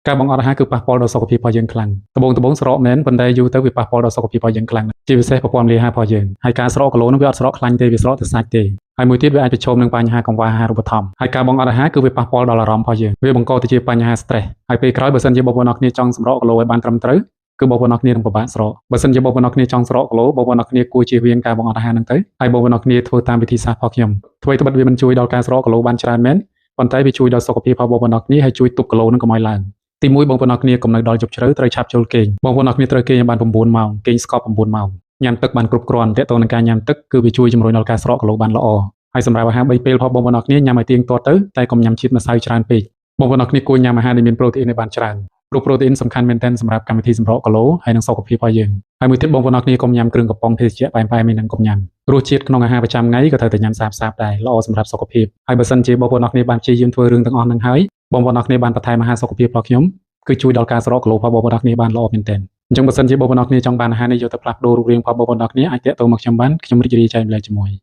ការបង្អត់អាហារគឺប៉ះពាល់ដល់សុខភាពរបស់យើងខ្លាំងដំបូងដំបូងស្រកមែនប៉ុន្តែយូរទៅវាប៉ះពាល់ដល់សុខភាពរបស់យើងខ្លាំងជាពិសេសប្រព័ន្ធរំលាយអាហាររបស់យើងហើយការស្រកគីឡូនោះវាអត់ស្រកខ្លាញ់ទេវាស្រកទៅសាច់ទេហើយមួយទៀតវាអាចប្រឈមនឹងបញ្ហាកង្វះអាហារូបត្ថម្ភហើយការបង្អត់អាហារគឺវាប៉ះពាល់ដល់អារម្មណ៍របស់យើងវាបង្កទៅជាបញ្ហា stress ហើយពេលក្រោយបើសិនជាបងប្អូនអរគ្នាចង់សម្រកគីឡូឲ្យបានត្រឹមត្រូវគឺបងប្អូនអរគ្នានឹងពិបាកស្រកបើសិនជាបងប្អូនអរគ្នាចង់ស្រកគីឡូបងប្អូនអរគ្នាគួរជៀសវាងការបង្អត់អាហារហ្នឹងទៅហើយបងប្អូនអរគ្នាធ្វើតាមវិធីសាស្ត្ររបស់ខ្ញុំអ្វីត្បិតវាមិនជួយដល់ការស្រកគីឡូបានច្រើនមែនប៉ុន្តែវាជួយដល់សុខភាពរបស់បងប្អូនអរគ្នាហើយជួយទប់គីឡូហ្នឹងកុំឲ្យឡើងទីមួយបងប្អូនអរគ្នាកុំនៅដល់យប់ជ្រៅត្រូវឆាប់ចូលគេងបងប្អូនអរគ្នាត្រូវគេងឲ្យបាន9ម៉ោងគេងស្កប់9ម៉ោងញ៉ាំទឹកបានគ្រប់គ្រាន់ទាក់ទងនឹងការញ៉ាំទឹកគឺវាជួយជំរុញដល់ការស្រកគីឡូបានល្អហើយសម្រាប់អាហារ3ពេលរបស់បងប្អូនអរគ្នាញ៉ាំឲ្យទៀងទាត់ទៅតែកុំញ៉ាំជាតិម្សៅច្រើនពេកបងប្អូនអរគ្នាគួរញ៉ាំអាហារដែលមានប្រូតេអ៊ីនឲ្យបានច្រើនព្រោះប្រូតេអ៊ីនសំខាន់មែនទែនសម្រាប់កម្មវិធីសម្រកគីឡូហើយនិងសុខភាពរបស់យើងហើយមួយទៀតបងប្អូនអរគ្នាកុំញ៉ាំគ្រឿងកំប៉ុងភេសជ្ជៈផ្អែមៗនេះនឹងកុំញ៉ាំរសជាតិក្នុងអាហារប្រចាំថ្ងៃក៏ត្រូវតែញ៉ាំសាបៗដែរល្អសម្រាប់សុខភាពហើយបើសិនជាបងប្អូនអរគ្នាបានព្យាយាមធ្វើរឿងទាំងអស់ហ្នឹងហើយបងប្អូនអរគ្នាបានបន្ថែមអាហារសុខភាពរបស់ខ្ញុំគឺជួយដល់ការស្រកគីឡូរបស់បងប្អូនអរគ្នាបានល្អមែនទែនអញ្ចឹងបើសិនជាបងប្អូនអរគ្នាចង់បានអាហារនេះយកទៅផ្លាស់ប្ដូររូបរាងរបស់បងប្អូនអរគ្នាអាចទាក់ទងមកខ្ញុំបានខ្ញុំរីករាយចែករំលែកជាមួយ។